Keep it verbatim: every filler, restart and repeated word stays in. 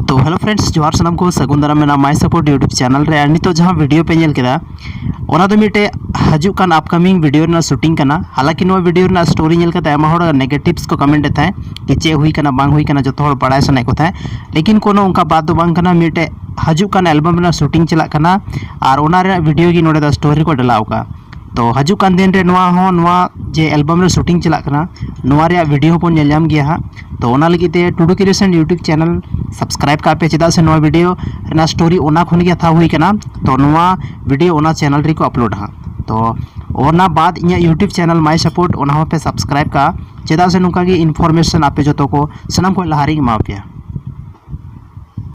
ᱛᱚ hello friends, ᱡᱚᱦᱟᱨ ᱥᱟᱱᱟᱢ ᱠᱚ, ᱥᱟᱹᱜᱩᱱ ᱫᱟᱨᱟᱢ ᱢᱮᱱᱟᱜᱼᱟ My Support YouTube channel ᱨᱮ᱾ ᱟᱨ ᱱᱤᱛᱚᱜ ᱡᱟᱦᱟᱸ video ᱯᱮ ᱧᱮᱞ ᱠᱮᱫᱟ, ᱚᱱᱟ ᱫᱚ ᱢᱤᱫᱴᱮᱡ ᱦᱤᱡᱩᱜ ᱠᱟᱱ upcoming video ᱨᱮᱱᱟᱜ shooting ᱠᱟᱱᱟ᱾ ᱦᱟᱞᱟᱸᱠᱤ ᱱᱚᱣᱟ video ᱨᱮᱱᱟᱜ story ᱧᱮᱞ ᱠᱟᱛᱮ ᱟᱭᱢᱟ ᱦᱚᱲ negatives ᱠᱚ comment ᱮᱫ ᱛᱟᱦᱮᱸᱫ ᱠᱤ ᱪᱮᱫ ᱦᱩᱭ ᱠᱟᱱᱟ, ᱵᱟᱝ ᱦᱩᱭ ᱠᱟᱱᱟ, ᱡᱚᱛᱚ ᱦᱚᱲ ᱵᱟᱲᱟᱭ ᱥᱟᱱᱟᱭᱮᱫ ᱠᱚ ᱛᱟᱦᱮᱸᱫ᱾ ᱞᱮᱠᱤᱱ ᱠᱳᱱᱳ ᱚᱱᱠᱟ ᱵᱟᱫ ᱫᱚ ᱵᱟᱝ ᱠᱟᱱᱟ, ᱢᱤᱫᱴᱮᱡ ᱦᱤᱡᱩᱜ ᱠᱟᱱ album ᱨᱮᱱᱟᱜ shooting ᱪᱟᱞᱟᱜ ᱠᱟᱱᱟ, ᱟᱨ ᱚᱱᱟ ᱨᱮᱱᱟᱜ video ᱜᱮ ᱱᱚᱰᱮ ᱫᱚ story ᱨᱮᱠᱚ ᱰᱟᱞᱟᱣ ᱟᱠᱟᱫᱼᱟ᱾ ᱛᱚ ᱦᱤᱡᱩᱜ ᱠᱟᱱ ᱫᱤᱱ ᱨᱮ ᱱᱚᱣᱟ ᱦᱚᱸ, ᱱᱚᱣᱟ ᱡᱮ album ᱨᱮ shooting ᱪᱟᱞᱟᱜ ᱠᱟᱱᱟ, ᱱᱚᱣᱟ ᱨᱮᱭᱟᱜ video ᱦᱚᱸᱵᱚᱱ ᱧᱮᱞ ᱧᱟᱢ ᱜᱮᱭᱟ ᱦᱟᱸᱜ᱾ ᱛᱚ ᱚᱱᱟ ᱞᱟᱹᱜᱤᱫ ᱛᱮ Tudu Creation YouTube channel subscribe ᱠᱟᱜ ᱯᱮ, ᱪᱮᱫᱟᱜ ᱥᱮ ᱱᱚᱣᱟ video ᱨᱮᱱᱟᱜ story ᱚᱱᱟ ᱠᱷᱚᱱ ᱜᱮ ᱦᱟᱛᱟᱣ ᱦᱩᱭ ᱠᱟᱱᱟ᱾ ᱛᱚ ᱱᱚᱣᱟ video ᱚᱱᱟ channel ᱨᱮᱠᱚ upload ᱦᱟᱸᱜ᱾ ᱛᱚ ᱚᱱᱟ ᱵᱟᱫ ᱤᱧᱟᱹᱜ YouTube channel My Support, ᱚᱱᱟ ᱦᱚᱸ ᱯᱮ subscribe ᱠᱟᱜᱼᱟ, ᱪᱮᱫᱟᱜ ᱥᱮ ᱱᱚᱝᱠᱟ ᱜᱮ information ᱟᱯᱮ ᱡᱚᱛᱚ ᱠᱚ ᱥᱟᱱᱟᱢ ᱠᱷᱚᱱ ᱞᱟᱦᱟ ᱨᱮᱧ ᱮᱢᱟ ᱯᱮᱭᱟ᱾